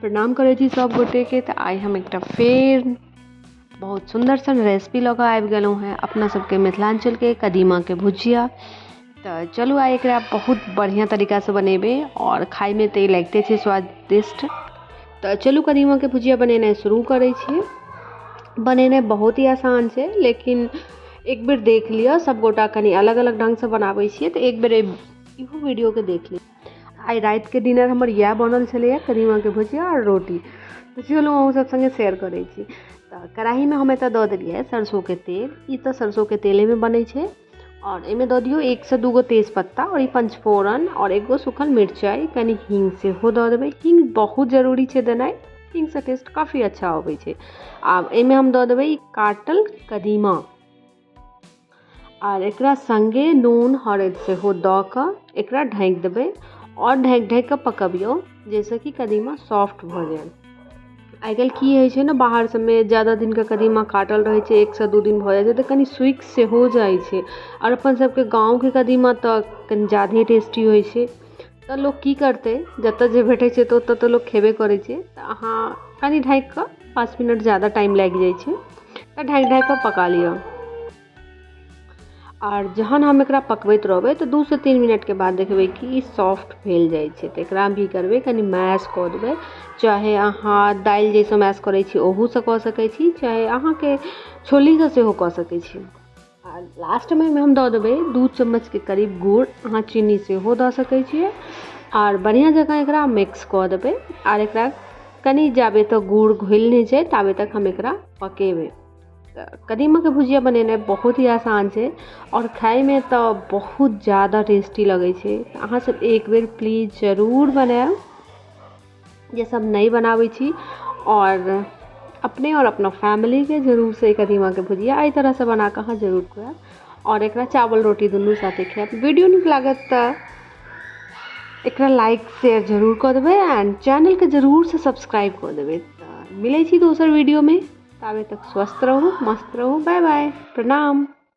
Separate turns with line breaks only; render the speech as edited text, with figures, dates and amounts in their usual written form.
प्रणाम करै छी सब गोटेके। तऽ आइ हम एकटा फेर बहुत सुन्दर सन रेसिपी लऽ कऽ आबि गेलहुँ हेँ अपना सबके मिथिलाञ्चलके कदीमाके भुजिया। तऽ चलू आइ एकरा बहुत बढ़िआँ तरीकासँ बनेबै आओर खाइमे तऽ ई लागिते छै स्वादिष्ट। तऽ चलू कदीमाके भुजिया बनेनाइ शुरू करै छी। बनेनाइ बहुत ही आसान छै, लेकिन एक बेर देख लिअ। सब गोटा कनि अलग अलग ढङ्गसँ बनाबै छियै, तऽ एक बेर इहो वीडियोके देख लिअ। आइ रातिके डिनर हमर इएह बनल छलैए, कदीमाके भुजिया आओर रोटी। तऽ चलू अहूँ सब सङ्गे शेयर करै छी। तऽ कड़ाहीमे हम एतऽ दऽ देलियै सरसोके तेल। ई तऽ सरसोके तेलेमे बनै छै। आओर एहिमे दऽ दियौ 1 सँ 2 गो तेजपत्ता आओर ई पञ्चफोरन आओर एगो सूखल मिरचाइ। कनि हींग सेहो दऽ देबै। हींग बहुत जरूरी छै देनाइ, हींगसँ टेस्ट काफी अच्छा अबै छै। आब एहिमे हम दऽ देबै ई काटल कदीमा आर एकरा सङ्गे नून हरदि सेहो दऽ कऽ एकरा ढाँकि देबै आओर ढाँकि ढाँकि कऽ पकबियौ, जाहिसँ कि कदीमा सॉफ्ट भऽ जाय। आइ काल्हि की होइ छै ने, बाहर सबमे ज्यादा दिनके कदीमा काटल रहै छै, 1 सँ 2 दिन भऽ जाइ छै, तऽ कनि सुखि सेहो जाइ छै। आओर अपन सबके गाँवके कदीमा तऽ कनि ज्यादे टेस्टी होइ छै। तऽ लोक की करतै, जतऽ जे भेटै छै तऽ ओतऽ तऽ लोक खेबे करै छै। तऽ अहाँ कनि ढाँकि कऽ 5 मिनट ज्यादा टाइम लागि जाइ छै, तऽ ढाँकि ढाँकि कऽ पका लिअ। आर जहन हम एकरा पकबैत रहबै तऽ 2 सँ 3 मिनटके बाद देखबै कि ई सॉफ्ट भेल जाइ छै। तऽ एकरा की करबै, कनि मैश कऽ देबै। चाहे अहाँ दालि जाहिसँ मैश करै छी ओहूसँ कऽ सकै छी, चाहे अहाँके छोलनीसँ सेहो कऽ सकै छी। आ लास्टमे एहिमे हम दऽ देबै 2 चम्मचके करीब गुड़। अहाँ चीनी सेहो दऽ सकै छियै। आर बढ़िआँ जकाँ एकरा मिक्स कऽ देबै आर एकरा कनि जाबे तक गुड़ घुलि नहि जाय ताबे तक हम एकरा पकेबै। तऽ कदीमाके भुजिया बनेनाइ बहुत ही आसान छै आओर खाइमे तऽ बहुत ज्यादा टेस्टी लगै छै। अहाँसभ एक बेर प्लीज जरूर बनायब जे सब नहि बनाबै छी, आओर अपने आओर अपना फैमिलीके जरूरसँ ई कदीमाके भुजिया एहि तरहसँ बनाकऽ अहाँ जरूर खुआयब आओर एकरा चावल रोटी दुनू साथे खायब। वीडियो नीक लागत तऽ एकरा लाइक शेयर जरूर कऽ देबै एंड चैनलके जरूरसँ सब्सक्राइब कऽ देबै। तऽ मिलै छी दोसर वीडियोमे, ताबे तक स्वस्थ रहू, मस्त रहू। बाय बाय, प्रणाम।